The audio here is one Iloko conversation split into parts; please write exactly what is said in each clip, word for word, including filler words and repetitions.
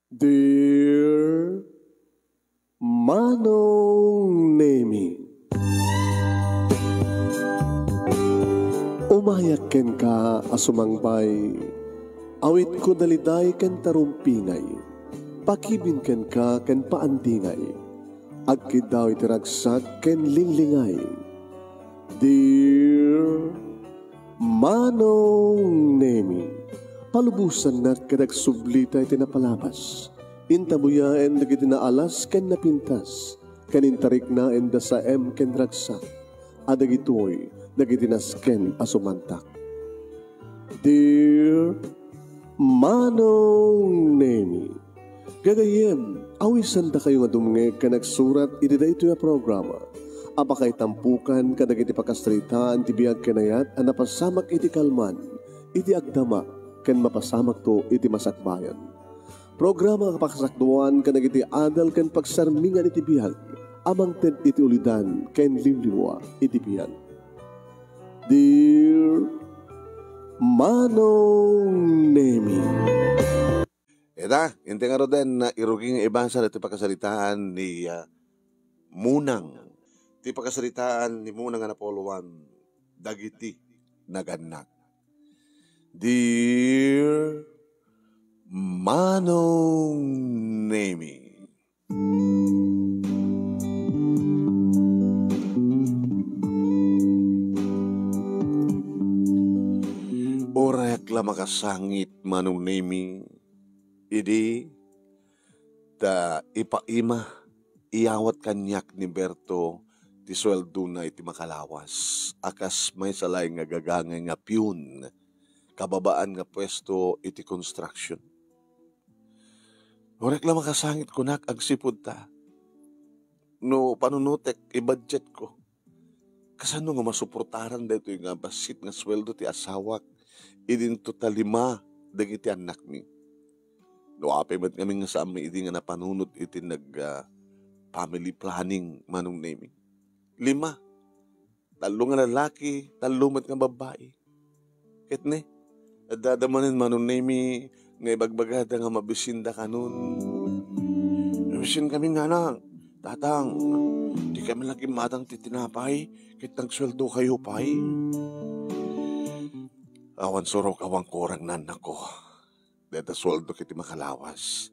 Dear Manong Nemi, umayak kenka a sumangbay, awitko daliday ken tarumpingay, pakibin kenka ken paandingay, agkiddaw iti ragsak ken linglingay. Dear Manong Nemi, palubosannak ket agsublita iti napalabas. Intabuyaen dagiti naalas ken napintas, ken intariknaen da saem ken ragsak, a dagitoy dagiti nasken a sumantak. Dear Manong Nemi, gagayyem, awisandakayo nga dumngeg ken agsurat iti daytoy a programa a pakaitampukan kadagiti pakasaritaan ti biag ken ayat a napasamak iti kalman, iti agdama, ken mapasamakto iti masakbayan. Programa a pakasakduan kadagiti adal ken pagsarmingan iti biag a mangted iti ulidan ken liwliwa iti biag. Dear Manong Nemi. Ita, inti ngaruden, irugi nga ibasa daytoy pakasaritaan ni, ah, Munang. Ti pakasaritaan ni Munang nga napauluan, dagiti nagannak. Dear Manong Nemi. Uray ak la makasangit, Manong Nemi, idi ta ipaima, iyawat kaniak ni Berto ti sueldona iti makalawas, a kas maysa laeng nga gagangay nga pion, kababaan nga puesto iti construction. Uray ak la makasangit, kunak, agsipud ta, no panunotek, i-budgetko, kasano nga masuportaran daytoy nga bassit nga sueldo ti asawak idinto ta lima dagiti annakmi? No apay met ngamin nga saanmi idi nga napanunot iti nag, ah, family planning, Manong Nemi. Lima. Tallo nga lalaki, tallo met nga babbai. Ket ne, adda manen, Manong Nemi, nga ibagbagada nga mabisinda kanon. Mabisin kami, nanang, tatang, di kami la gimmatang ti tinapay, ket nagsueldo kayo pay. Awan surok, awan kurang, nanakko. Deta sueldo ket ti makalawas.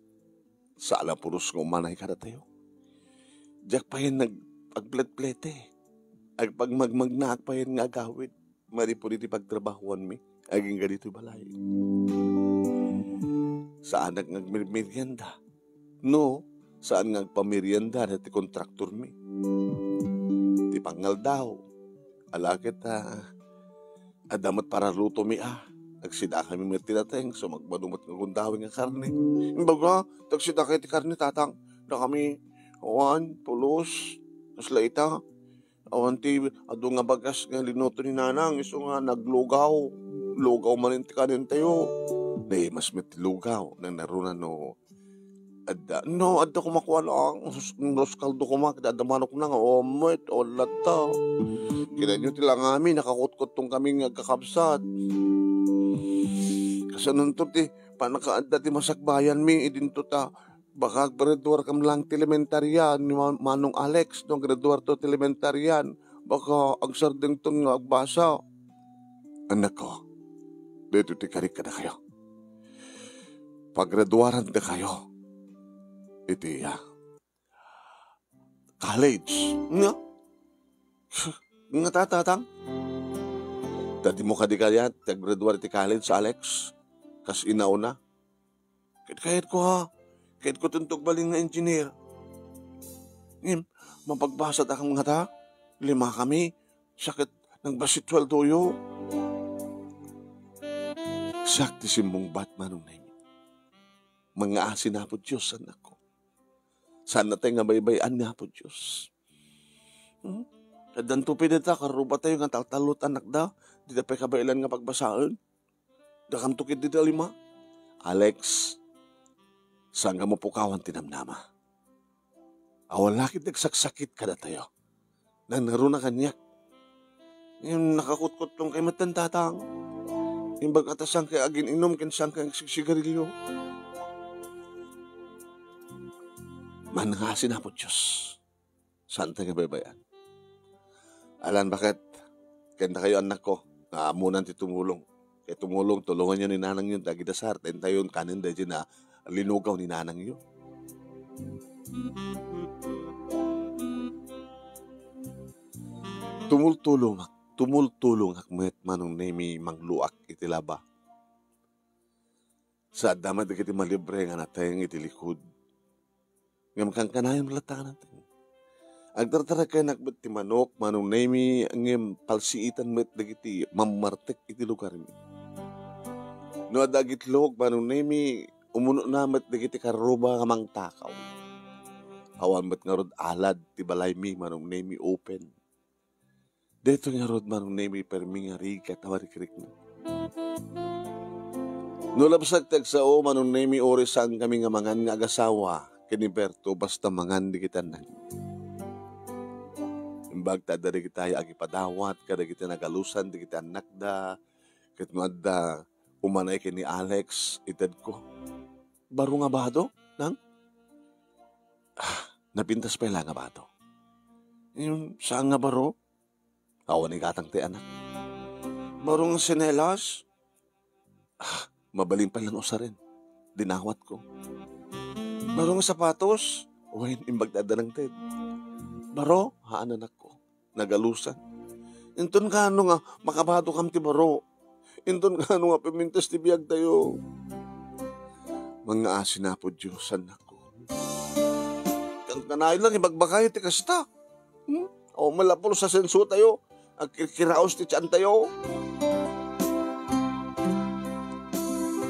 Saan a pulos nga umanay kadatayo. Diak payen nag-, agpletplete. Agpagmagmagnaak payen nga agawid manipud iti pagtrabahoanmi agingga ditoy balay. Saanak nga agmerienda. No, saan nga agpamerienda dati kontraktormi. Ti pangaldaw, ala ket, ah, adda met paralutomi a. Agsidakami met ti dateng, sumagmamano met nga gundaway nga karne. Imbaga, ti agsidakay ti karne, tatang, dakami, awan, pulos, kasla ita. Awan ti adu nga bagas nga linuto ni nanang, isu nga naglugaw. Lugaw manen ti kanentayo. Naimas met ti lugaw, nangnaruna no adda, no, adda koma kua lang, sus-, ros kaldo koma, ket adda manokna nga omet, o latta. Kitaenyo ti langami, nakakutkutton kami nga agkakabsat. Kasananto ti pannakaadda ti masakbayanmi, idinto ta, baka aggraduar kam lang ti elementarian, ni Ma-, Manong Alex, no, aggraduarto ti elementarian, baka agsardengton nga agbasa. Annakko, daytoy ti karik kadakayo. Pagraduaran dakayo iti, ah, college. Nga? Nga ta, tatang? Ta dimo kadi kayat ti aggraduar iti college, Alex? Kas inauna? Ket kayatko, ha? Kayatko ti agbalin nga engineer. Ngem, mapagbasada kam ngata? Lima kami, siak ket nagbassit sueldoyo. Siak ti simmungbat, Manong Nemi. Mangngaasi ni Apo Dios, annakko. Saan natay nga baybay-an ni Apo Dios. Hmm? Addanto pay dayta, karrubatayo nga taltallo ti annakda, dida pay kabaelan nga pagbasaen. Dakamto ketdi ti lima. Alex, saan nga mapukawan ti namnama. Awan la ket nagsaksakit kadatayo. Nangnaruna kaniak. Ngem nakakutkutton kay metten, tatang. Imbag a ta saan kay agin-inum ken saan kay agsigsigarilio. Mangngaasin Apo Dios. Saanta nga baybay-an. Alan, baket? Kenta kayo, annakko, nga ammonan ti tumulong. Kay tumulong, tulonganyo ni nanangyo dagiti sar, ta intayon kanen daydiay a linugaw ni nanangyo. Tumultulongak, tumultulongak met, Manong Nemi, mangluak iti laba. Sa adda met dagiti malibre nga nateng iti likud. Ngem kankanayon latta nga nateng. Agtartarekkenak met ti manok, Manong Nemi, ngem palsiitan met dagiti mammartek iti lugarmi. No adda agitlog, Manong Nemi, umunona met dagiti karruba nga mangtakaw. Awan met ngarud alad ti balaymi, Manong Nemi, open. Daytoy ngarud, Manong Nemi, permi nga rigat a marikrikna. No labsak ti agsao, Manong Nemi, uray saankami nga mangan nga agasawa ken ni Berto, basta mangan dagiti annakmi. Imbag ta adda dagiti agipadawat kadagiti nagalusan dagiti annakda, ket no adda umanay ken ni Alex, itedko. Baro nga bado, nang? Ah, napintas pay la nga bado. Ngem saan nga baro? Awan igatang ti anak. Baro nga sinelas? Ah, mabalin pay lang usaren. Dinawatko. Baro nga sapatos? Wen, imbag ti adda nangted. Baro? Haan, anakko. Nagalusan. Inton kaano nga makabadokam ti baro? Inton kaano nga pimintas ti biagtayo? Mangngaasin Apo Dios, annakko. Kankanayon lang ibagbagayo ti kasta. Hmm? O, malapul sa sensotayo. Agkirkiraos ti tiantayo.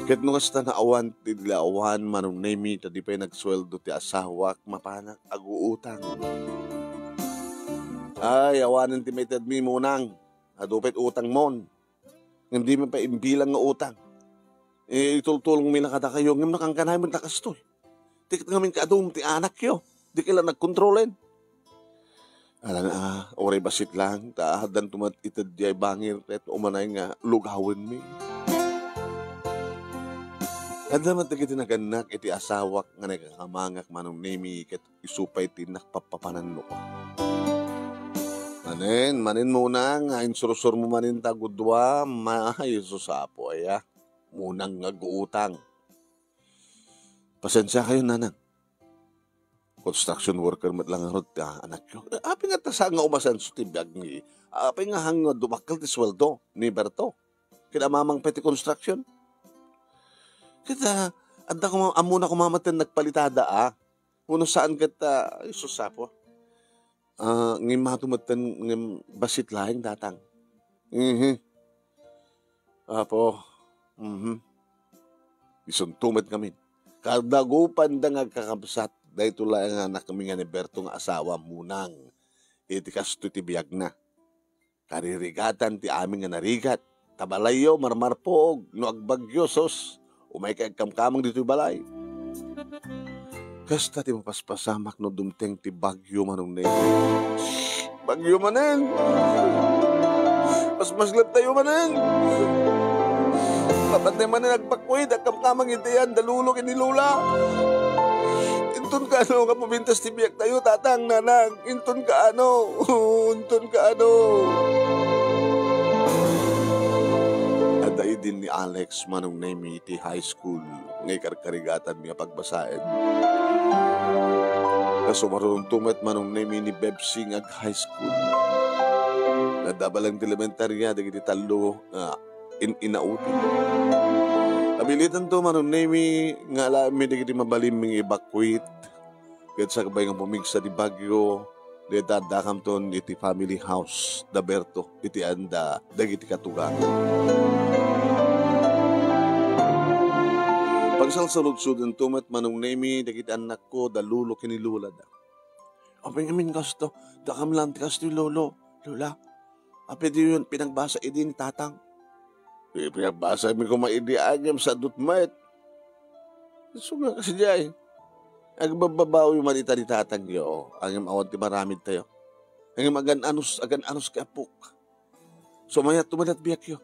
Ket no kasta nga awan ti dilawan, Manong Nemi, ta di pay nagsueldo ti asawak, mapanak aguutang. Ay, awanen ti maitedmi, Munang. Adu pay utangmon. Ngem dimi pay imbilang nga utang. Eh, itultulongmi la kadakayo, ngem nakankanayon met la kastoy. Ti ket ngamin kaadum ti anakyo. Dika la nagkontrolen. Alan, ah, uray bassit lang, ta addanto met ited diay bangir ket umanay nga lugawenmi. Adda met dagiti nagannak iti asawak nga nagkakamangak, Manong Nemi, ket isu pay ti nakpappapananno. Manen, manen, Munang, nga insursurmo manen ta gudua, ma-, ay, sus, Apo, aya. Munang nga aguutang. Pasensiakayon, Nanang. Construction worker met la ngarud ti anakyo. Apay nga ta saan nga umasenso ti biag ni, apay nga haan nga dumakkel ti sueldo ni Berto? Ket amamang pay ti construction. Ket, ah, adda koma, ammona koma met ti nagpalitada, ah. Wenno saan ket, ah, ay, sus, Apo. Ah, ngem mato metten ngem bassit laeng, Tatang. Mhm. Apo. Mhm. Isunto met ngamin. Kadagupanda nga agkakabsat, daytoy laeng nga anakmi nga ni Berto nga asawa, Munang, iti kastoy ti biagna. Karirigatan ti amin nga narigat. Ta balayyo, marmarpuog, no agbagyo, sus, umayka agkamkamang ditoy balay. Kasta ti mapaspasamak no dumteng ti bagyo, Manong Neng. Bagyo manen! Masmaslattayo manen! Mapatay manen agpakuit, agkamkamang iti yan, da Lolo ken ni Lola. Inton kaano nga pumintas ti biag tayo, Tatang, Nanang. Inton kaano? Inton kaano? Adda idin ni Alex, Manong Nemi, iti high school nga ikarkarigatanmi a pagbasaen. Kasumarunto met, Manong Nemi, ni Bebsi nga ag-high school. Nadabal lang ti elementarya dagiti tallo nga in-inaudi. Abilitanto, Manong Nemi, nga alaenmi dagiti mabalinmi nga ibakwit. Ket sakbay nga pumigsa ti bagyo, dita addakamton iti family house da Berto iti anda dagiti katugangan. Pagsalsaludsodento met, Manong Nemi, dagiti annakko da Lolo ken ni Lolada. Apay ngamin kasto, dakam lang ti kastoy, Lolo, Lola. Apay diyon pinagbasa idi ni Tatang? Di pinagbasami koma idi ngem sadut met. Isu nga kasi diay. Agbabbabawi man ita ni Tatangyo, ngem awan ti maramid tayo. Ngem agan-anos, agan-anos kay apok. Sumayat tumalat biakyo.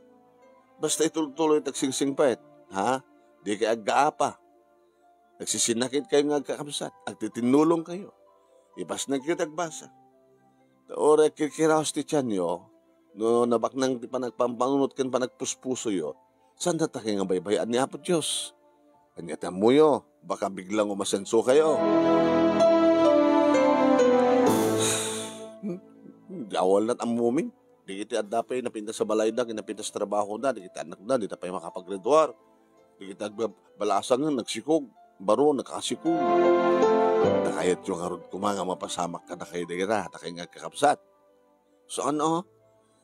Basta itultuloy tagsingsingsingpet, ha? Di kay aggaapa. Agsisinakit kayo nga agkakabsat, agtitinnulong kayo. Ipasnagyo ti agbasa. Ta uray kirkiraos ti tianyo, no nabaknang ti panagpampanunot ken panagpuspusoyo, saan data kay nga baybay-an ni Apo Dios? Ania ti ammoyo, baka biglang umasenso kayo. Di awal nat ammomi. Di iti adda pay napintas sa balayda, ken napintas sa trabahoda, di iti annakda, di ta pay makapaggraduar. Di iti agbalasang, nagsikog, baro, nakasikog. Ta kayatyo ngarud koma nga mapasamak kadakayo dayta, ta kay nga agkakabsat. Saan a?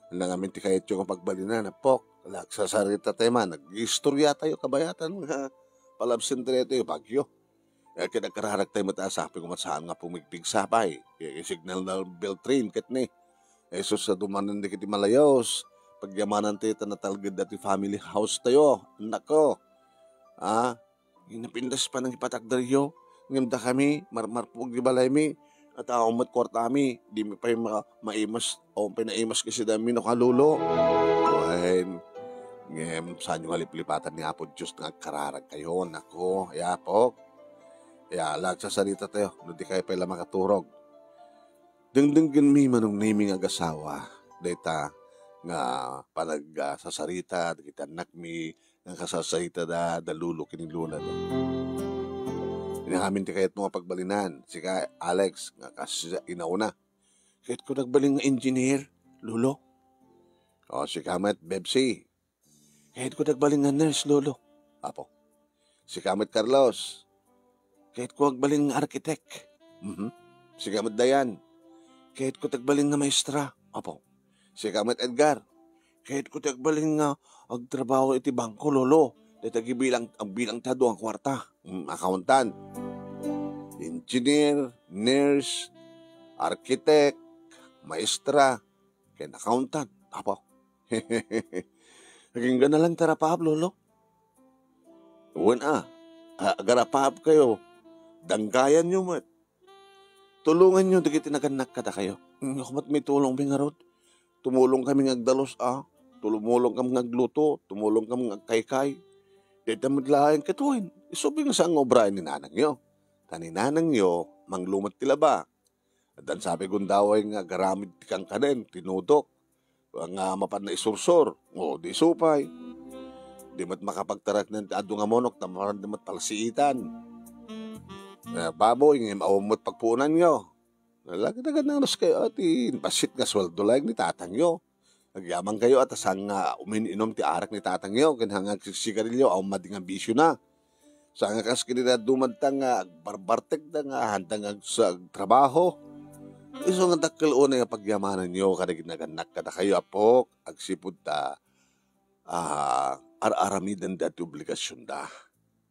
Ania ngamin ti kayatyo nga pagbalinan, Apok? Agsasarita tayo man, nag-istorya tayo, kabayatan nga palabsin tayo, tayo, bagyo. Eh, ket agkararag tayo met a sapay koma saan nga pumigpigsa pay. Eh, signal na bell train, ket ni. Jesus, sa dumanan di kiti malayos. Pagyamanan tayo, ta natalged dati family house tayo. Nako. Ah, napintas pa nang ipatakderyo. Ngem dakami, marmarpog di balaymi. At awan met kuartami, di mi pay ma-, maimas, awan pay naimas kasi dami no kalolo. Wen, ngem saan nga liplipatan ni Apo Dios nga agkararag kayo, nako, ya, Apok. Ya, la, agsasarita tayo, no di kayo pay la makaturog. Dengdenggenmi, Manong Nemy nga agasawa, dayta nga panag-, ah, sasarita, dagiti annakmi, nga kasasarita da, da lolo ken ni lola da. Ania ngamin ti kayatmo nga pagbalinan, sika, Alex, nga kas inauna. Kayatko nagbalin nga engineer, lolo. O, sika met, Bebsi. Kayatko nagbalin nga nurse, lolo. Apo. Sika met, Carlos. Kayatko agbalin nga arkitek. Mhm. Sika met, Dayan. Kayatko ti agbalin nga maestra. Apo. Sika met, Edgar. Kayatko ti agbalin nga agtrabaho iti bangko, lolo. Dayta agbilang, agbilang ti adu nga kuarta. Mm, accountant. Engineer, nurse, arkitek, maestra, ken accountant. Apo. Agingga na lang ti arapaap, lolo. Wen a, a-, agarapaap kayo. Danggayanyo met. Tulonganyo dagiti nagannak kadakayo. Ngem met mitulongmi ngarud. Tumulong kami nga agdalus a. Tumulong kami nga agluto. Tumulong kami nga agkaykay. Dayta met laeng ket wen. Isu pay nga saan nga obraen ni nanangyo. Ta ni nanangyo, manglo met ti laba. Addan sapay gundaway nga agaramid ti kankanen, tinudok, nga mapan naisursor, o di isu pay. Di met makapagtaraknan ti adu nga monok, ta mapan di met palsiitan. Eh, baboy, ngem awan met pagpuonanyo. Nalagnagan ngarus kayo, ah, ti bassit nga sueldo laeng ni tatangyo. Agyaman kayo, ah, ta saan nga umin-inom ti arak ni tatangyo, ken saan nga agsigarilyo, awan madi nga bisiona. Saan nga kas ken ni dadduma ta nga agbarbartek da nga haanda nga agsa-, agtrabaho. Isu nga dakkel unay nga pagyamananyo kadagiti nagannak kadakayo, Apok, agsipud ta, ah, ar-aramiden daytoy obligasionda.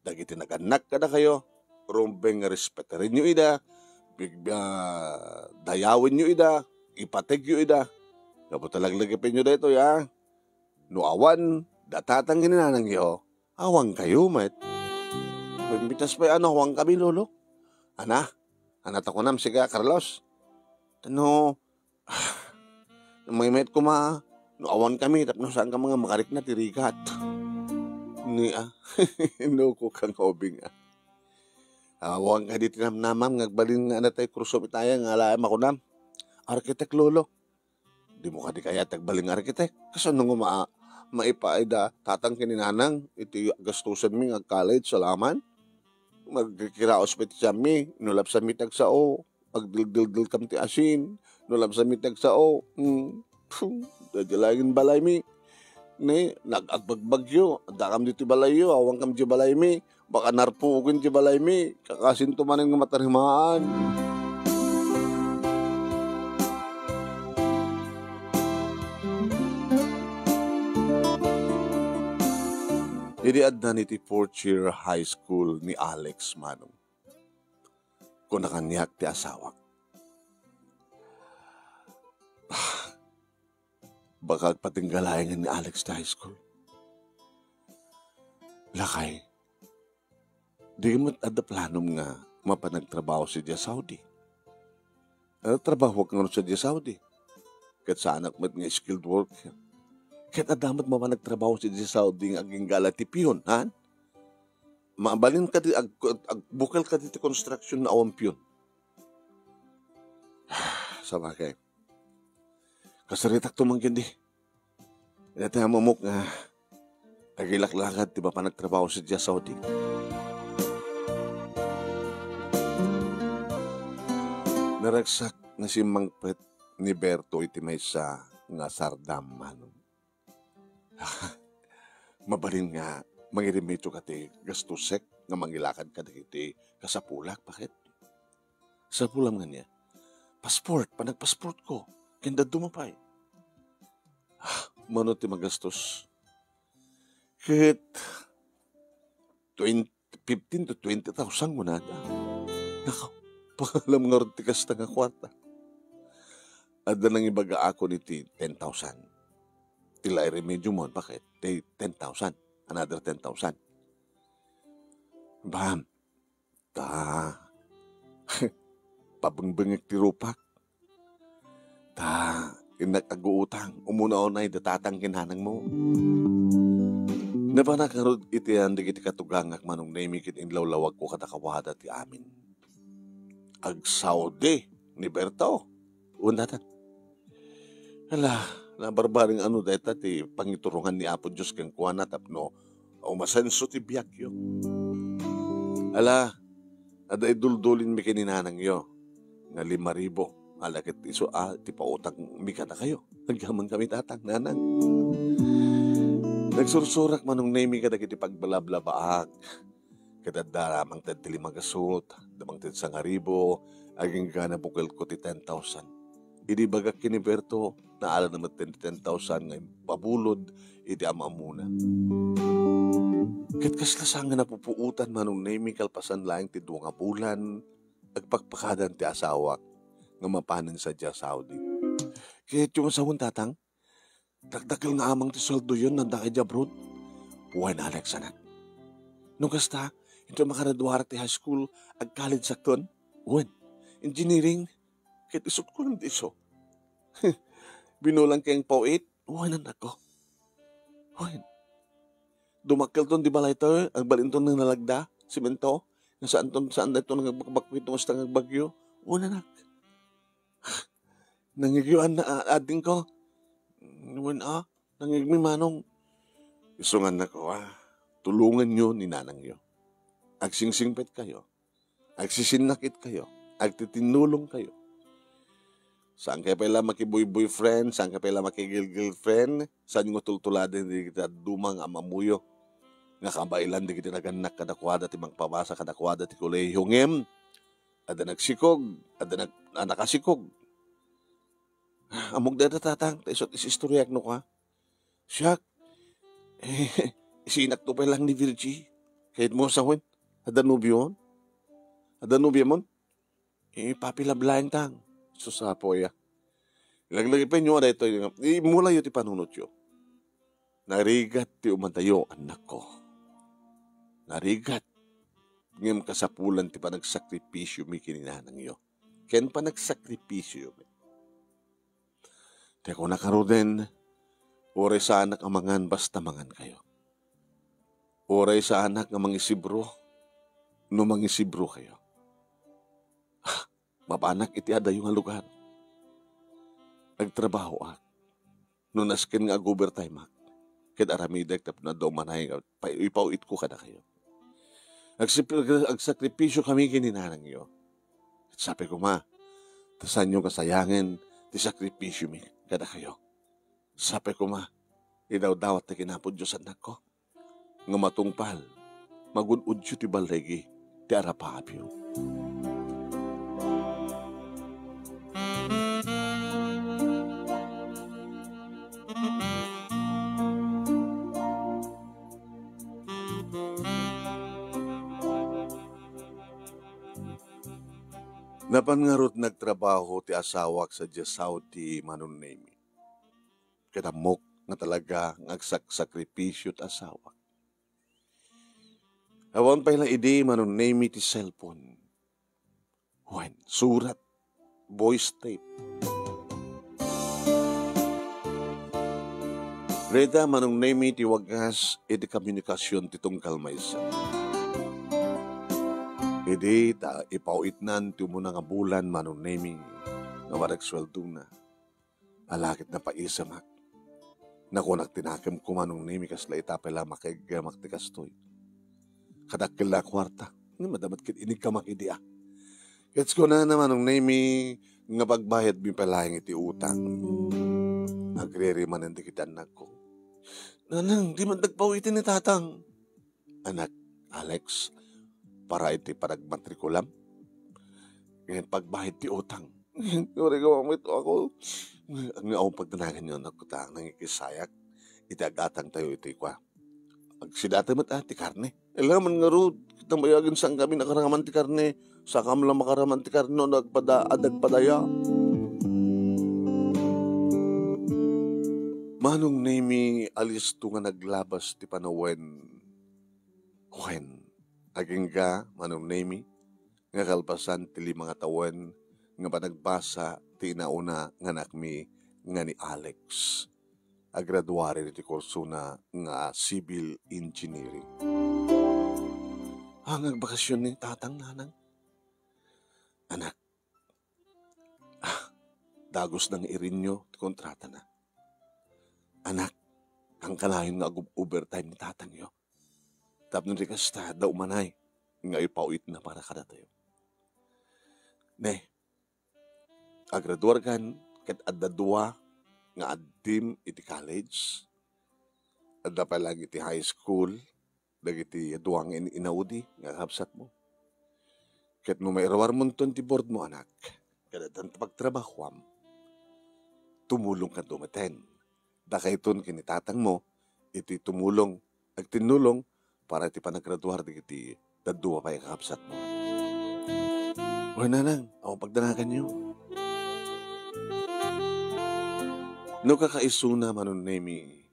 Dagiti nagannak kadakayo, rumbeng nga respetarenyo ida, big-, ah, dayawenyo ida, ipategyo ida. Gapu ta laglagipenyo daytoy, a. No awan da tatang ken ni nanangyo, awan kayo met. Imbitas pay a no awan kami, lolo. Ana, ana ta kunam, sika, Carlos. No, maymayat koma, no awan kami, tapno saan ka nga makarikna ti rigat. Ni, a, no, ko kang ubing, a. Awan kadi ti namnamam nga agbalin nga anatay kurso itaya nga alaem a kunam. Arkitek, lolo. Dimo kadi kayat agbalin nga arkitek? Kasano nga ma-, maipaay da tatang ken ni nanang iti gastusenmi nga ag-college a laman? Magkikiraos met ti siammi, no lapsanmi ti agsao, agdildildil kam ti asin, no lapsanmi ti agsao, hmm, pum, daydiay laeng balaymi. Ni, nag-, agbagbagyo, adda kam ditoy balayyo, awan kam diay balaymi, baka narpuogen diay balaymi, kakasinto manen nga matarimaan. Idi addan iti fourth year high school ni Alex, Manong, kuna kaniak ti asawak, "Ah, baka agpatingga laengen ni Alex ti high school." "Lakay, di met adda planom nga mapan agtrabaho sadiay Saudi?" "Adda trabahoak ngarud sadiay Saudi. Ket saanak met nga skilled worker. Ket adda met mapan agtrabaho sadiay Saudi nga agingga la ti pion, han?" mabalin kadi ag-, agbukel kadi ti construction nga awan pion. Sabagay. Kasaritak to man ken di. Iti ammok nga agilaklakad ti mapan agtrabaho sadiay Saudi. Naragsak nga simmangpet ni Berto iti maysa nga sardam, Manong. Mabalin nga mangirimedioka ti gastusek nga mangilakad kadagiti kasapulak, baket? Sapulam nga niya. Passport, panagpassportko. Ken dadduma pay. Ah, mano ti magastos? Ket twenty, fifteen to twenty thousand kunada. Nako, pangalam ngarud ti kasta nga kuarta. Adda nangibaga akon iti ten thousand. Ti la iremedio mo, baket? Ti ten thousand. Another ten thousand. Bam. Ta, pabingbingek ti rupak. Ta, innak aguutang, umuna unay da tatang ken nanangmo. Napanak ngarud iti yan dagiti katugangak, Manong Nemi, ket inlawlawagko kadakawada ti amin. Agsaudi ni Berto. Wen, tatang. Ala, nabarbareng ano dayta ti pangiturongan ni Apo Dios kenkuana tapno umasenso ti biagyo. Ala, adda iduldulinmi ken ni nanangyo nga lima ribu. Ala ket isu a ti pautangmi kadakayo. Agyamankami, tatang, nanang. Nagsursurak, Manong Nemi, kadagiti pagbalablabaak. Ket adda mangted ti lima gasut, adda mangted sangaribu, agingga nabukelko ti ten thousand. Idi ibagak ken ni Berto, naalanna met ti ten thousand nga impabulod iti am-ammona. Ket kasla saan nga napupuotan, Manong Nemi, kalpasan laeng ti dua nga bulan, agpakpakadan ti asawak nga mapanen sadiay Saudi. Ket 'yung asawan, tatang, dakdakkel nga amang ti sueldoyon nanda idiay abroad. Wen, Alex, anak. No kasta, intoy makaraduarak ti high school, ag-college-akton. Wen, engineering, ket isutko lang ti isu. Binulan kayang pauit, wen, anakko. Wen. Dumakkelton di balayto, agbalinton nga nalagda, simento, nga saanton, saan dayto nga agbakbakbit no kasta nga agbagyo. Wen, anak. Nangigyo, anna-, a-, adingko. Wen, a, nangigmi, manong. Isu nga, annakko, a, tulonganyo ni nanangyo. Agsingsingpetkayo. Agsisinnakitkayo. Agtitinnulongkayo. Saankayo pay la makiboy-boyfriend, saankayo pay la makigirlgirlfriend, saanyo nga tultuladen dagiti dadduma nga am-ammoyo nga kabaelan dagiti nagannak kadakuada ti mangpabasa kadakuada ti kolehiyo ngem adda nagsikog, adda nag-, a, nakasikog. Ammok dayta, tatang, ta isu ti isistoriak no kua. Siak, eh, isinakto pay lang ni Virgie. Kayatmo sawen, adda nobion? Adda nobiamon? Eh, papi love laeng tang. Sus, Apo, ya. Laglagipenyo nga daytoy, imulayo ti panunotyo. Narigat ti umadayo, annakko. Narigat. Ngem kasapulan ti panagsakripisiomi ken ni nanangyo. Ken panagsakripisiomi. Ti kunak ngaruden, uray saanak a mangan basta mangankayo. Uray saanak nga mangisibro, no mangisibrokayo. Ah, mapanak iti adayo nga lugar. Agtrabahoak. No nasken nga ag-overtime-ak, ket aramidek tapno adda umanay nga pa-, ipaw-itko kadakayo. Agsip-, agsakripisio kami ken ni nanangyo. Ket sapay koma, ta saanyo nga sayangen ti sakripisiomi kadakayo. Sapay koma, idawdawat ti ken Apo Dios, annakko, nga matungpal, magun-odyo ti balligi ti arapaapyo. Napan ngarud nagtrabaho ti asawak sadiay Saudi, Manong Nemi. Ket ammok nga talaga nga agsaksakripisio ti asawak. Awan pay la idi, Manong Nemi, ti cellphone. Wen, surat, voice tape. Reta, Manong Nemi, ti wagas iti komunikasion ti tunggal maysa. Idi ta ipaw-itnan ti umuna nga bulan, Manong Nemi, nga managsueldona. Ala ket napaisemak. Nakunak ti nakemko, Manong Nemi, kasla ita pay la makaiggamak ti kastoy. Kadakkel la a kuarta, ngem adda met ket iniggamak idi a. Ket kunana, Manong Nemi, nga pagbayadmi pay laeng iti utang. Agriri manen dagiti annakko. Nanang, di man dagpaw iti ni tatang. Anak, Alex, para iti panagmatrikulam. Ngem pagbayad ti utang. Uray nga mamit ako. Nga awan pagdanagan yo, anak ko, ta nangikissayak iti agatangtayo iti kua. Agsidata met a ti karne. Ala man ngarud, ket namayagen saan kami nakaraman ti karne. Sakam la makaraman ti karne no agpada-, adda agpadaya. Manong Nemi, alisto nga naglabas ti panawen. Wen, agingga, Manong Nemi, nga kalpasan ti lima nga tawen nga panagbasa ti inauna nga anakmi nga ni Alex. Agraduar iti kursona nga civil engineering. Ang agbakasyon ni tatang, nanang? Anak, ah, dagus na nga irinyo ti kontratana. Anak, kankanayon nga ag-overtime ni tatangyo. Tapno di kasta, adda umanay nga ipaw-itna para kadatayo. Ne, agraduarkan ket adda dua nga addim iti college. Adda pay laeng iti high school dagiti dua nga in-, inaudi nga kakabsatmo. Ket no mairuarmonton ti boardmo, anak, ket addan ti pagtrabahoam, tumulongkanto metten. Dakayton ken ni tatangmo iti tumulong, agtinnulong para iti panagraduar dagiti daddua pay a kakabsatmo. Wen, nanang, awan pagdanaganyo. No kakaisuna, Manong Nemi,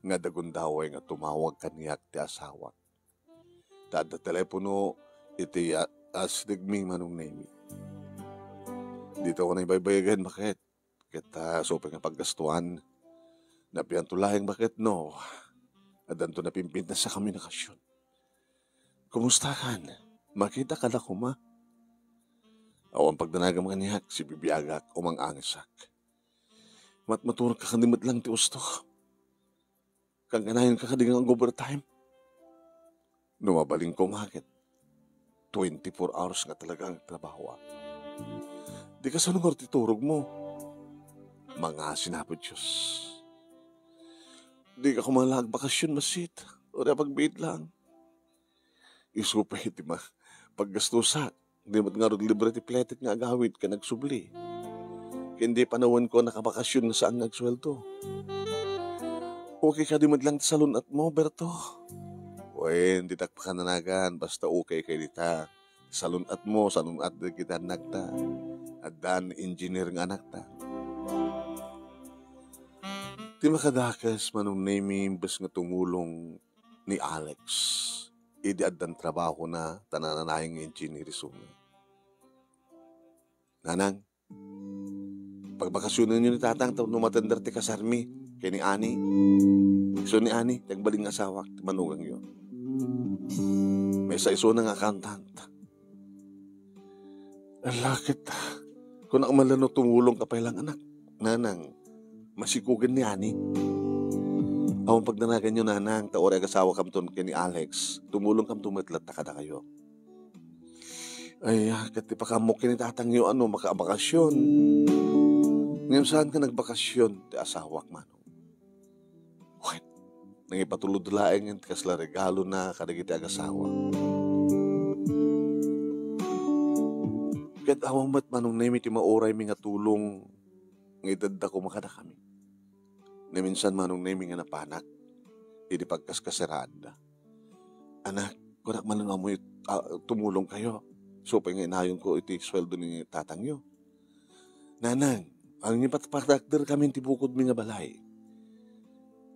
nga adda gundaway nga tumawag kaniak ti asawak. Ta adda telepono iti a-, asidegmi, Manong Nemi. Dita unay baybayagen, baket. Ket, ah, isu pay nga paggastuan. Napianto laeng, baket, no addanto napimpintas a komunikasion. Kumustakan? Makita kada koma. Awan pagdanagam kaniak, sibibiagak, umang-angesak. Matmaturka kadi met lang ti usto. Kankanayon ka kadi nga ag-overtime? No mabalinko nga ket, twenty-four hours nga talaga nga trabaho, ah. Di kasano ngarud ti turogmo? Mangasi na, Apo Dios. Di ka koma la agbakasyon, massit. Uray apagbiit lang. Isu pay ti ma-, paggastusak. Di met ngarud libre ti pletek nga agawid ken agsubli. Ken di panawenko a nakabakasyon nga saan nga agsueldo. Okay kadi met lang ti salun-atmo, Berto? Wen, ditak pakadanagan, basta okay kay dita. Salun-atmo, salun-at dagiti annakta. Addan engineer nga anakta. Ti makadakes, Manong Nemi, imbes nga tumulong ni Alex idi addan trabahona ta nananayon nga engineer isuna. Nanang, pagbakasionenyo ni tatang tapno matender ti kasarmi ken ni Ani. Isu ni Ani ti agbalin nga asawak ti manugangyo. Maysa isuna nga accountant. Ala ket, kunak man la no tumulong ka pay lang, anak. Nanang, masikogen ni Ani. Awan pagdanaganyo, nanang, ta uray agasawakamton ken ni Alex, tumulongkamto met latta kadakayo. Ay, ah, ket ti pakaammo ken ni tatangyo a no makaabakasyon. Ngem saan nga nagbakasyon ti asawak, Manong? Wen, nangipatulod laeng ti kasla regalona kadagiti agasawa. Ket awan met, Manong Nemi, ti mauraymi nga tulong nga itedda koma kadakami. Naminsan, Manong Nemi, nga napanak idi pagkaskaseraanda. Anak, kunak man nga ammoyo, ah, tumulongkayo. Isu pay nga inayonko iti sueldo ni tatangyo. Nanang, ania, pat-, patakderkami ti bukodmi nga balay.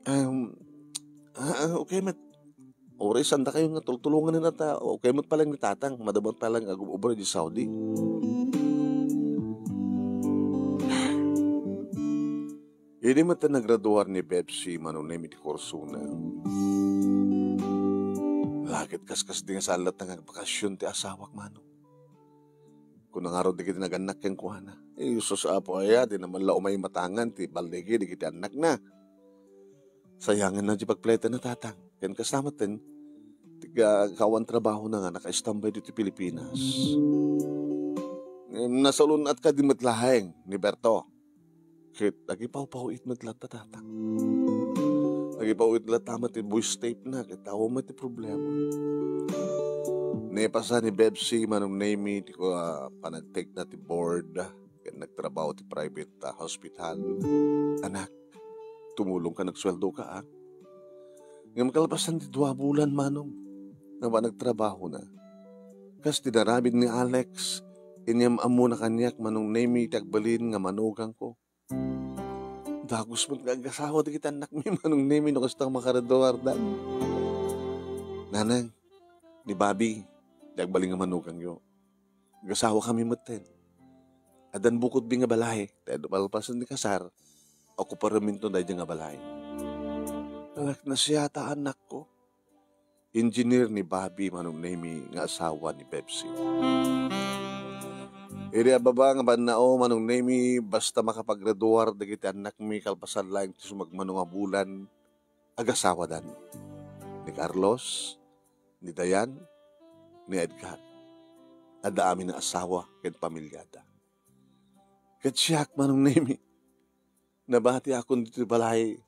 Um, ah, ah, okay met. Uray saandakayo nga tultulongan ta, okay met pay lang ni tatang, madamot pay lang ag-obra di Saudi. Idi met ta nagraduar ni Bebsi, Manong Nemi, ti kursona. Ala ket kaskasdi nga saan latta nga agbakasyon ti asawak, Manong. Kuna ngarud dagiti nagannak kenkuana, "Eh, sus, Apo aya, dina man la umay matangan ti balligi dagiti annakna." Sayanganna ti pagpletanna, Tatang. Ken kasta metten, ti ka-, awan trabahona nga nakaistambay ditoy Pilipinas. Ngem nasalun-at kadi met laeng ni Berto. Ket agipawpawit met latta, Tatang. Agipawit latta met ti voice tape na, ket awan met ti problema. Naipasa ni Bebsi, Manong Nemi, ti, ah, panagtekna ti board, ket nagtrabaho ti private, ah, hospital. Anak, tumulongka, nagsueldoka, ah. Ngem kalpasan ti dua a bulan, Manong, nga awan nagtrabahona, kas ti inaramid ni Alex, inyam-ammona kaniak, Manong Nemi, ti agbalin nga manugangko. Dagus met nga agasawa dagiti annakmi, Manong Nemi, no kasta nga makareduardan. Nanang, ni Bobby, ti agbalin nga manugangyo, agasawakami metten. Addan bukodmi nga balay, ta adu palpasen ti kasar, okuparenminto daydiay nga balay. Anak, nasiata, annakko. Engineer ni Bobby, Manong Nemi, nga asawa ni Bebsi. Idi a baba nga bannao, Manong Nemi, basta makapagreduar dagiti annakmi kalpasan laeng ti sumagmamano nga bulan, agasawadan. Ni Carlos, ni Dayan, ni Edgar. Adda amin a asawa ken pamilyada. Ket siak, Manong Nemi, nabatiakon ditoy balay.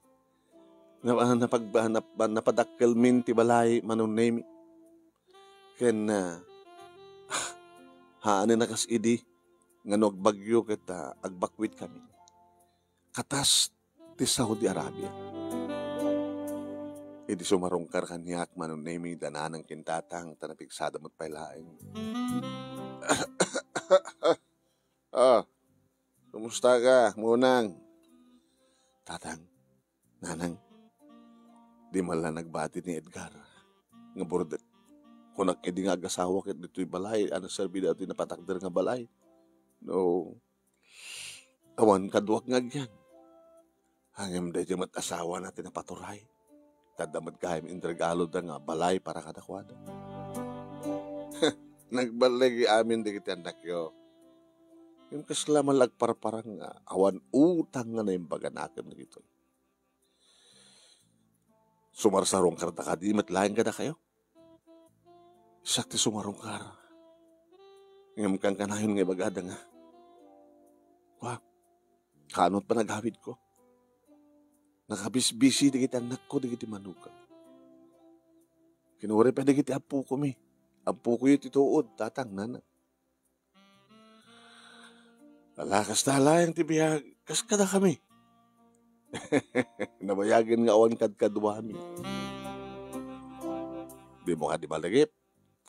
Na-, napag-, nap-, napadakkelmin ti balay, Manong Nemi. Ken, ah, haanen a kas idi nga no agbagyo ket, ah, agbakwitkami. Katas ti Saudi Arabia. Idi sumarungkar kaniak, Manong Nemi, da nanang ken tatang, ta napigsada met pay laeng. Ah, kumusta ka, Munang? Tatang, Nanang, di man la nagbati ni Edgar nga burdek. Kunak idi nga agasawa ket ditoy balay, a naserbi daytoy napatakder nga balay. No, awan kaduak nga agyan. Ngem daydiay met asawana ti napaturay. Adda met gayam inregaloda nga balay para kadakuada. Nagballigi amin dagiti annakyo. Ngem kasla man la agparparang nga awan utang nga naimbag a nakem dagitoy. Sumarsarungkarda kadi met laeng kadakayo? Siak ti sumarungkar. Ngem kankanayon nga ibagada nga, "Wa, kaano ti panagawidko? Nakabisbisi dagiti annakko dagiti manugang. Ken uray pay dagiti appokomi. Appokoyo ti tuod, tatang, nanang." Ala, kasta laeng ti biag, kas kadakami. Nabayagen nga awan kadkaduami. Dimo kadi malagip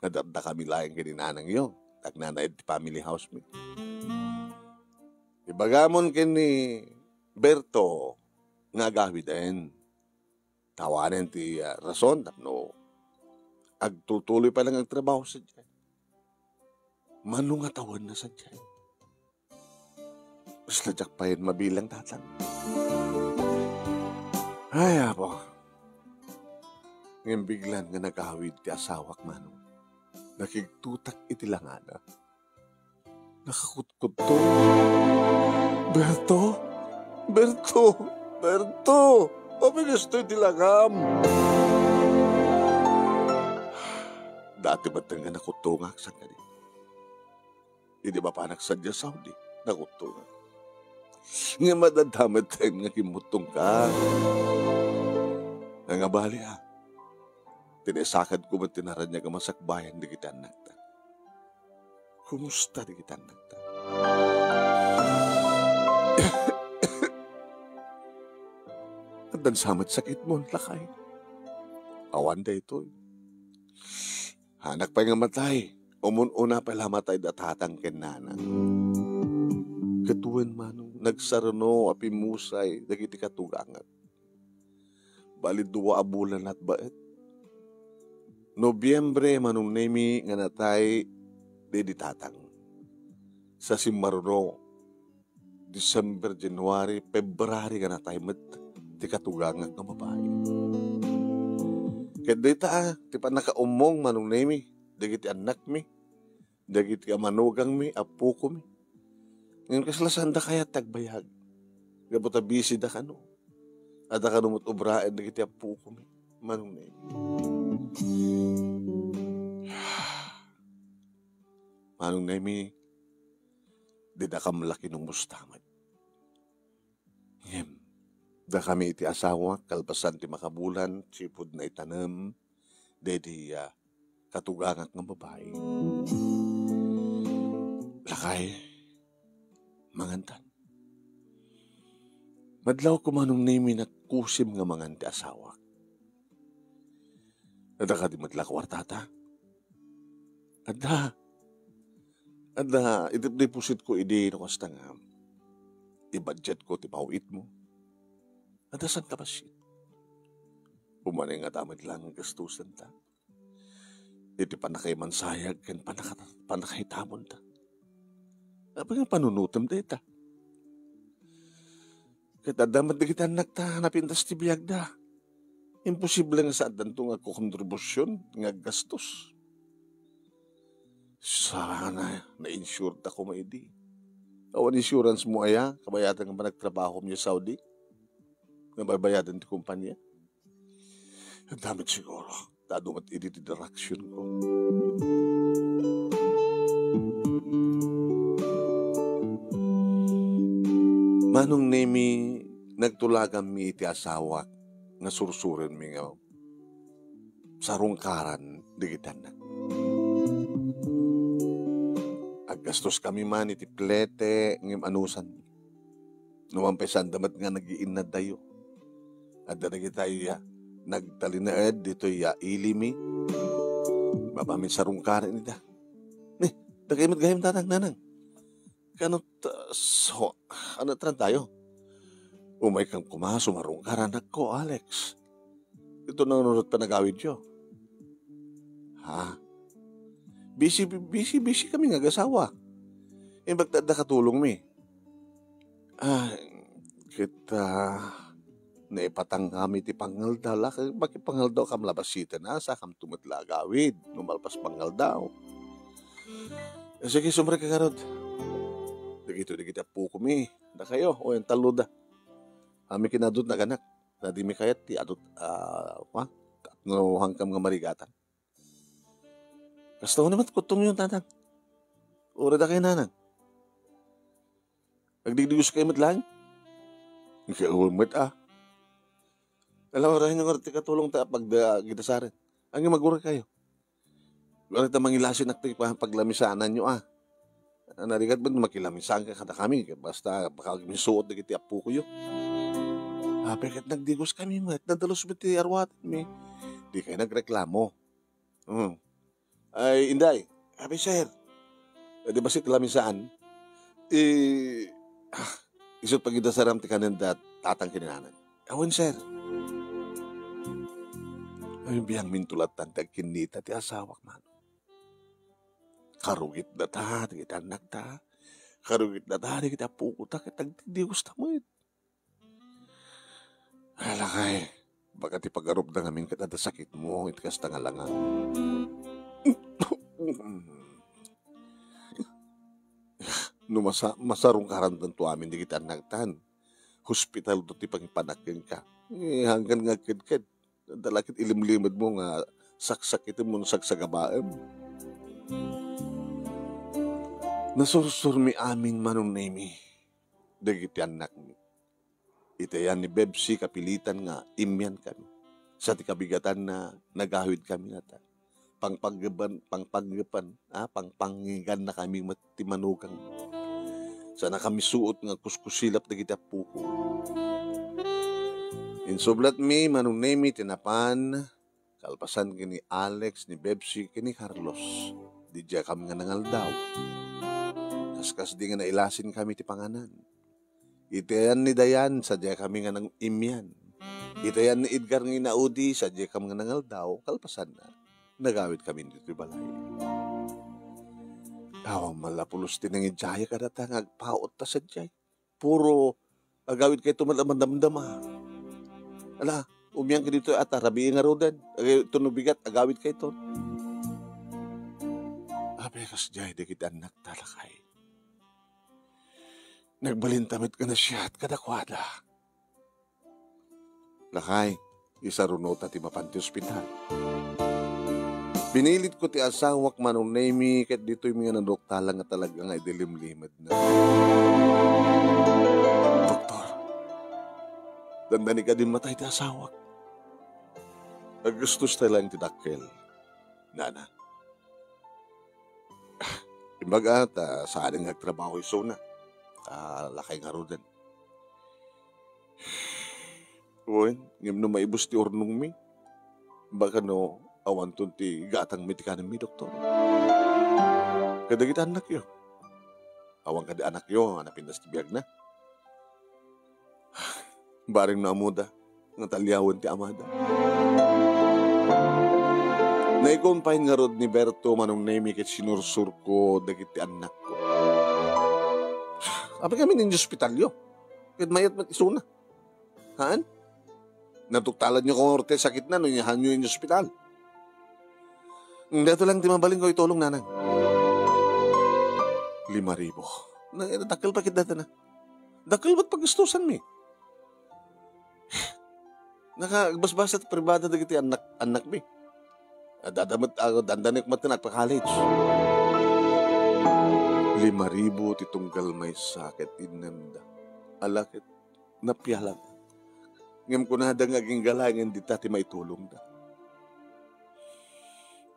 nga adda kami laeng ken ni nanangyo, agnanaed ti family house mi. Ibagamon ken ni Berto nga agawiden. Awanen ti, ah, rason tapno agtultuloy pay laeng agtrabaho sadiay. Mano nga tawenna sadiay? Basta diak pay mabilang, tatang. Ay, Apo. Ngem biglan nga nagawid ti asawak, Manong. Nakigtutak iti langana. Nakakutkutto. "Berto? Berto? Berto! Apay kastoy ti langam?" Dati met nga nakuttongak, sangkadi. Idi mapanak sadiay Saudi, nakuttongak. Ngem adda met nga kimmuttongka. Nangabali, a. Ti naisakadko met ti naraniag a masakbayan dagiti annakta. Kumusta dagiti annakta? Addan sa met sakitmo, lakay? Awan daytoy. Haanak pay nga matay. Umun-una pay la matay da tatang ken nanang. Ket wen, Manong, nagsaruno a pimmusay dagiti katugangak. Bali, dua a bulan latbaet. Nobiembre, Manong Nemi, nga natay daydi tatang. Sa simmaruno, December, January, February nga natay met ti katugangak nga babai. Ket dayta, a, ti pannakaummong, Manong Nemi, dagiti annakmi. dagiti a manugangmi, appokomi. Ngem kasla saanda kayat ti agbayag. Gapu ta busy da kano. Adda kano met ubraen dagiti appokomi. Manong Nemi. Manong Nemi, didakam la kinumusta met. Ngem, dakami iti asawak, kalpasan ti makabulan, ti pudno a itanem, daydi, ah, katugangak nga babai. Lakay, mangantan. Madlawko, Manong Nemi, nagkusim nga mangan ti asawak. Adda kadi met la kuartata? Adda. Adda, iti depositko idi no kasta nga i-budgetko ti maw-itmo. Adda sangkabassit. Umanay nga damag lang gastusenta. Iti pannakaimansayag ken pannaka-, pannakaitamonta. Apay nga panunotem dayta? Ket adda met dagiti annakta napintas ti biagda. Imposible nga saandanto nga agkokontribusion nga aggastos. Sana na-insured ta koma idi. Awan insurance mo aya, kabayatan nga panagtrabaho mo Saudi? Nga babayadan ti kumpanya? Adda met siguro. Ta adu met idi ti direksionko. Manong Nemi, nagtulaganmi iti asawak nga sursurenmi nga sarungkaran dagiti annak. Aggastoskami man iti plete ngem anusanmi. Numan pay saanda met nga nagiinnaddayo. Adda dagiti, ah, nagtalinaed ditoy, ah, ilimi. Mapamin sarungkaran ida. Ni, dagay met gayam, Tatang, Nanang. Kano ta-, so, ano, tayo? Umay kan kuma, sumarungkaran ako, Alex. Ito na nunot panagawidyo. Ha? Busy, busy, busy kami nga agasawa. Imbag ta adda katulongmi. Ah, ket, ah, naipatang kami ti pangaldaw. La, makipangaldaw kam la basiten, ah, sa kam tumet la agawid, no malpas pangaldaw. Eh, sige, sumrek ka garod. Dagito, dagiti apo ko mi. Da kayo, o yung taluda. Ami kinadot naganak. Dadi mi kayat ti adot, ah, kwa? Tapno hangkam nga marigatan. Kasta ko naman, kutong yun, tatang. Ura da kayo, nanang. Nagdigdigos kayo met lang? Ikaw met, ah. Alam mo, rahin nga ti katulong ta pag da, gitasaran. Ang magura kayo. Wala ta mangilasin ak ti pa-, paglamisanan yo, ah. Narigat met makilamisan ka kada kami, basta baka misuot dagiti apo ko yo. Apay ket nagdigos kami met, nadalus met ti arwatan mi. Di kayo nagreklamo. Hmm. Ay, Inday, apay, sir. Eh, di ba si lamisaan? Eh, ah, isut pag idasaram ti kanen da tatang kininanan. Awan, sir. Ay, biyang mintulatan ti agkinnita ti asawak, man. Karugit data, dagiti annak ta. Karugit data, dagiti apo ko ta, ket agdidigos ta met. Alakay, baka ti pagarup da ngamin ket adda sakit mo, iti kasta nga langaw. No masa-, masarungkaran tanto amin dagiti annak tan. Hospital do ti pangipanak kenka. Eh, hanggan nga agkedked. Adda la ket ilimlimed mo nga saksakitem wenno sagsagabaem. Nasursurmi amin, Manong Nemi, dagiti annakmi. Iti ayan ni Bebsi, kapilitan nga immian kami. Sa ti kabigatanna, nagawid kami nata. Pangpaggeban, pangpaggepan, ah, pangpangiganna kami met ti manugang. Sana kami suot nga kuskusilap dagiti apo ko. Insublatmi, Manong Nemi, ti napan, kalpasan ken ni Alex, ni Bebsi, ken ni Carlos. Didiay kami nga nangaldaw. Kaskasdi nga nailasin kami ti panganan. Iti ayan ni Dayan, sadiay kami nga nang-immian. Iti ayan ni Edgar nga inaudi, sadiay kami nga nangaldaw, kalpasanna, nagawid kami ditoy balay. Awan man la pulos ti nangidiayak a data nga agpaut ta sadiay. Puro agawid kayto met a madamdama. Ala, umian ka ditoy at arabii nga ruden. Agay, ito no bigat, agawid kayto. Ah, Pero sadiay dagiti annakta, lakay. Nagbalinta met nga nasiat kadakuada. Lakay, isarunota ti mapan ti ospital. Binilitko ti asawak, Manong Nemi, ket ditoymi nga naduktalan nga talaga nga idi limlimedna. Doktor, dandani kadi matay ti asawak. Aggustosta laeng ti dakkel, nana. Imbaga ta saanen nga agtrabaho isuna. Ta lakay ngaruden. Wen, ngem no maibus ti urnongmi, baka no awanton ti gatangmi ti kanenmi, doktor. Kadagiti annakyo. Awan kadi anakyo nga napintas ti biagna. Bareng no ammoda nga taliawen ti amada. Naikon pay ngarud ni Berto, Manong Nemi, ket sinursurko dagiti annakko. Apay kami ninyo ospitalyo? Ket mayat met isuna. Haan? Naduktalanyo koma ti sakitna no ihanyo idiay ospital? Daytoy lang ti mabalinko itulong, nanang. Lima ribu. Na, dakkel pa ket dayta na. Dakkel met paggastusanmi. Naka, agbasbasa ti pribada dagiti annak, annakmi. Adda met, ah, dandanek met nga agpa-college. Lima ribu ti tunggal maysa ket innemda. Ala ket napialak. Ngem kunada nga agingga laengen dita ti maitulongda.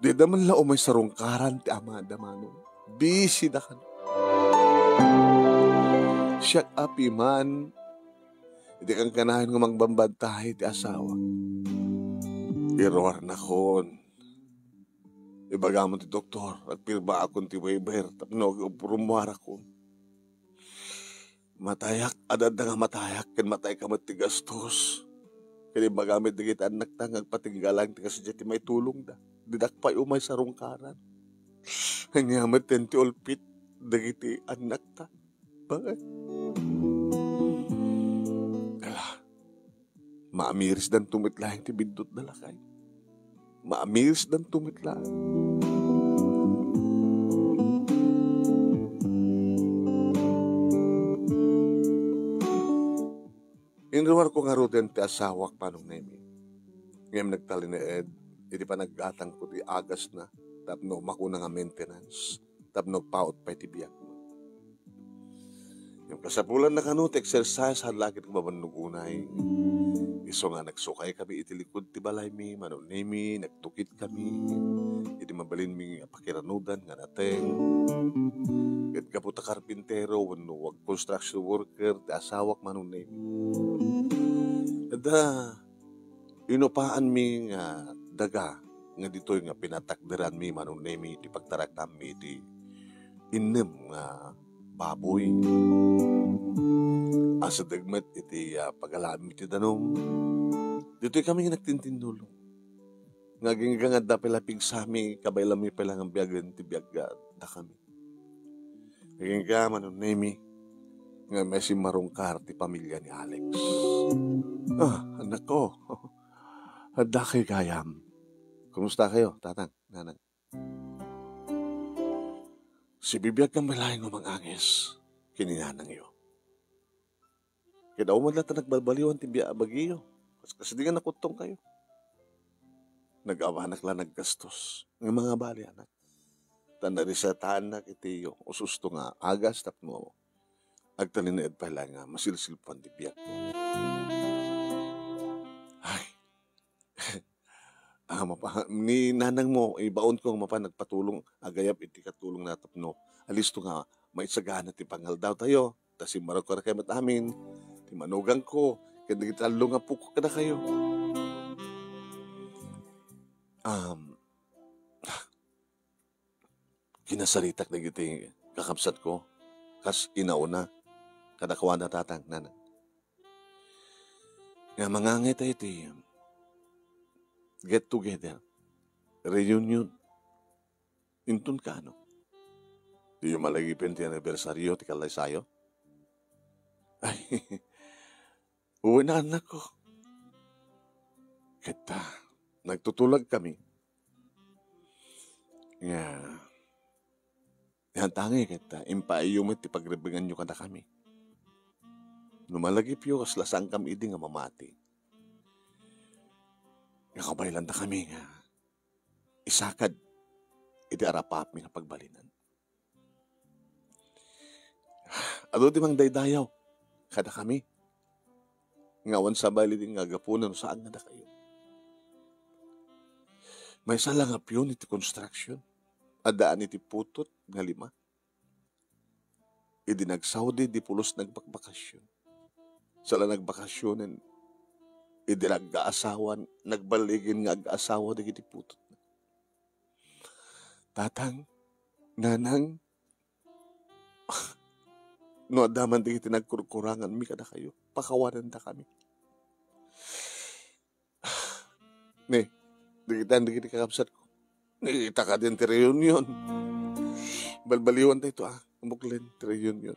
Dida man la umay sarungkaran ti amada, Manong. Busy da kano. Siak a piman, idi kankanayon nga mangbambantay ti asawak. Iruarnakon. Ibagam ti doktor, agpirmaakon ti waiver, tapno ag-, rummuarakon. Matayak, adda nga matayak, ken matayka met ti gastos. Ken imbagam met dagiti annakta nga agpatinggalang ti kasdiay ti maitulongda. Didak pay umay sarungkaran. Ania met ti ulpit dagiti annakta? Bakit? Ala, maamirisdanto met laeng ti biddutda, lakay. Maamirisdanto met laeng. Inruarko ngaruden ti asawak, Manong Nemi. Ngem nagtalinaed iti panaggatangko ti agasna tapno makuna nga maintenance, tapno agpaut pay ti biagna. Ngem kasapulanna kano ti exercise, haan la ket nga mabannog unay. Isu nga nagsukaykami iti likud ti balaymi, Manong Nemi, nagtukitkami iti mabalinmi nga pakiranudan nga nateng. Ket gapu ta karpintero wenno construction worker ti asawak, Manong Nemi, adda inupaanmi nga daga nga ditoy nga pinatakderanmi, Manong Nemi, ti pagtaraknammi iti innem nga baboy. Asideg met iti, ah, pagalaanmi ti danum. Ditoy kami nga nagtintindulong. Nga agingga nga adda pay la pigsami, kabaelanmi pay la nga biagen ti biag, ah, dakami. Agingga, Manong Nemi, nga maisimmarungkar ti pamilia ni Alex. Ah, annakko. Adda kay gayam. Kumusta kayo, Tatang, Nanang? Sibibiag kami laeng nga mangangis ken ni nanangyo. Ket awan met la ta nagbalbaliwan ti bia-, bagiyo. Kas-, kasdi nga nakuttong kayo. Nag-awanak la naggastos. Nga mangabali, anak. Ta naresetaannak iti ususto nga agas tapno agtalinaed pay la nga masilsilpuan ti biag. Ay. Ah, mapa-, ni nanang mo, ibaon ko nga mapan nagpatulong, agayab iti katulong na tapno alisto nga maisagana ti pangaldaw tayo. Ta simmarok ka met amin, ti manugang ko, ken dagiti tallo nga pukok kadakayo. Um, kinasaritak dagiti kakabsatko, kas inauna, kadakuada, Tatang, Nanang. Nga mangangay tayo iti get together, reunion. Inton kaano? Diyo malagipen ti anibersaryo ti kallaysayo? Ay, wen, annakko. Ket ta, nagtutulagkami nga Yan tangi ket, ah, impaayyo met ti pagrebbenganyo kadakami. No malagipyo, kasla saankami idi nga mamati. Nga kabaylanda kami nga isakad iti arapatmi nga pagbalinan. Adu ti mangdaydayaw kadakami nga awan sabali ti nga gapuna no saan nga dakayo. Maysa la nga pion iti construction, addaan iti putot nga lima. Idi nagsaudi, di pulos nagbakbakasyon. Saan la nagbakasyonen, idi nagkaasawan, nagballigen nga agkaasawa dagiti putotna. Tatang, nanang, no adda man dagiti nagkurkuranganmi kadakayo, pakawanandakami. Ni, dagiti, dagiti kakabsatko. Ni, ita kadin ti reunion. Balbaliwan tayo to, ah. Umuklen ti reunion.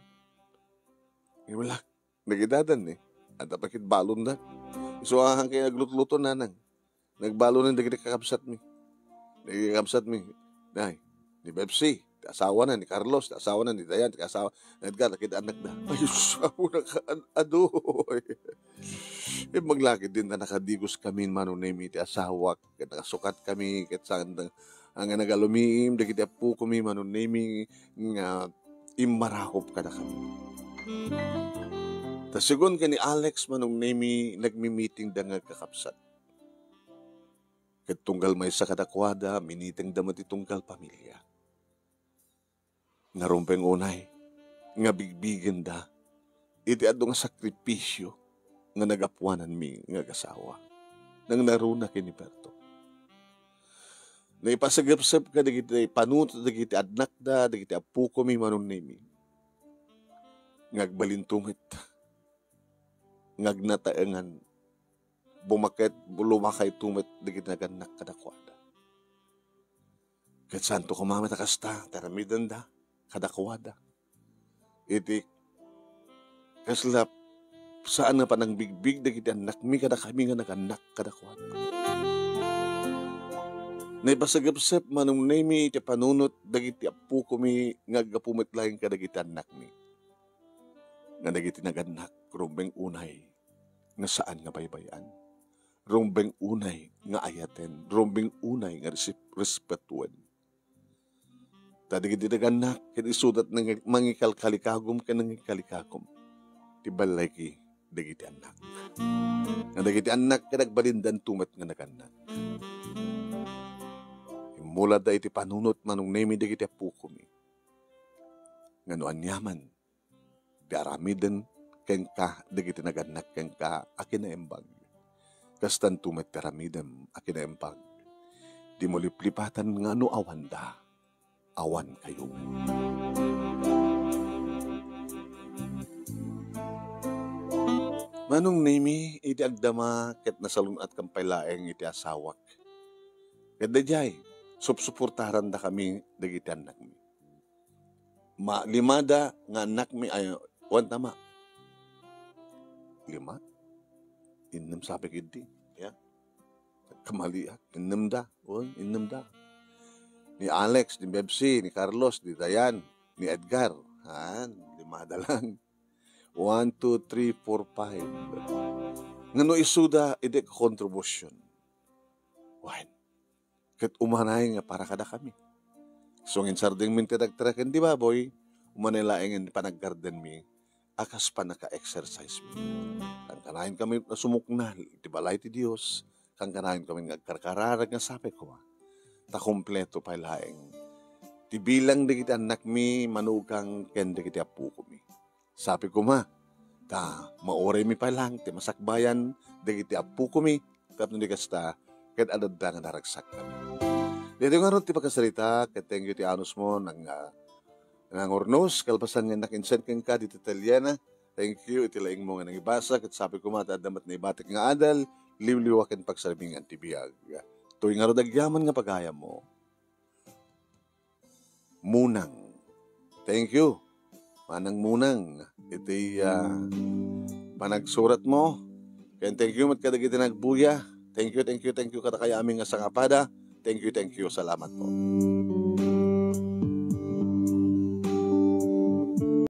Ni, wala. Nagidadan ni. At apakit balon da. Isu ahan kayo naglutluto, nanang. Nagbalonen dagiti kakabsatmi. Dagiti kakabsatmi. Nay, ni Bebsi, ti asawana, ni Carlos, ti asawana, ni Dayan, ti asawa, ni Edgar, dagiti annakda. Ay, sus, apo na ka, an-, adoy. Imbag lakit din, ta nakadigoskami, Manong Nemi, ti asawak, ket nakasukatkami, ket saan, nga nagalumiim, dagiti appokomi, Manong Nemi, nga immarakop kadakami. Ta segun ken ni Alex, Manong Nemi, nagmi-meeting da nga agkakabsat. Ket tunggal maysa kadakuada, minitingda met ti tunggal pamilia. Narumbeng unay nga bigbigenda iti adu nga sakripisio nga nagapuananmi nga agasawa. Nangnaruna ken ni Berto. Naipasagepsep kadagiti panunot dagiti annakda, dagiti appokomi, Manong Nemi. Nga agbalinto met nga agnataengan, bumaket, lumakayto met dagiti nagannak kadakuada. Ket saanto koma met a kasta, ti aramidenda kadakuada. Iti kasla saan nga panangbigbig dagiti annakmi kadakami nga nagannak kadakuada. Naipasagepsep, Manong Nemi, iti panunot dagiti appokomi nga aggapu met laeng kadagiti annakmi. Nga dagiti nagannak, rumbeng unay nga saan nga baybay-an. Rumbeng unay nga ayaten. Rumbeng unay nga resip-, respetuen. Ta dagiti nagannak, ket isuda ti nang-, mangikalkalikagum ken nangikalikagum ti ballayki dagiti annak. Nga dagiti annak, ket agbalindanto met nga nagannak. Immulada iti panunot, Manong Nemi, dagiti appokomi. Nga no aniaman, ti aramiden kenka dagiti nagannak kenka a kinaimbag. Kastanto met ti aramidem a kinaimbag. Dimo liplipatan nga no awanda, awan kayo met. Manong Nemi, iti agdama ket nasalun-atkam pay laeng iti asawak. Ket daydiay, supsuportarandakami dagiti annakmi. Ma-, limada nga annakmi, ay, wan tama. Lima? Innem sabi ketdi. Ya. Kamaliak. Innem da. Wan, innem da. Ni Alex, ni Bebsi, ni Carlos, ni Dayan, ni Edgar. Han, limada lang. One, two, three, four, five. Ngano isuda, idi kontribution. Wan. Ket umanay nga para kadakami. Isu nga insardengmi ti dagtra ken di baboy, umanay laengen ti panaggardenmi a kas pannaka-exercisemi. Kankanayon kami nga sumuknal iti balay ti Dios, kankanayon kami nga agkarkararag nga sapay koma. Ta kompleto pay laeng ti bilang dagiti annakmi, manugang ken dagiti appokomi. Sapay koma, ta mauraymi pay laeng ti masakbayan dagiti appokomi tapno di kasta, ket adda nga naragsakkami. Daytoy ngarud ti pakasarita, ket thank you ti anusmo, nang, ah, nangurnos, kalpasan nga nakinsen kenka ditoy Italiana. Thank you iti laingmo nga nangibasa, ket sapay koma ta adda met naibatik nga adal, liwliwa ken pagsarmingan ti biag. Toy ngarud agyaman nga pagayammo. Munang. Thank you, Manang Munang, iti, ah, panagsuratmo. Ken thank you met kadagiti nagbuya. Thank you, thank you, thank you kadakayo amin nga sangapada. Thank you, thank you. Salamat po.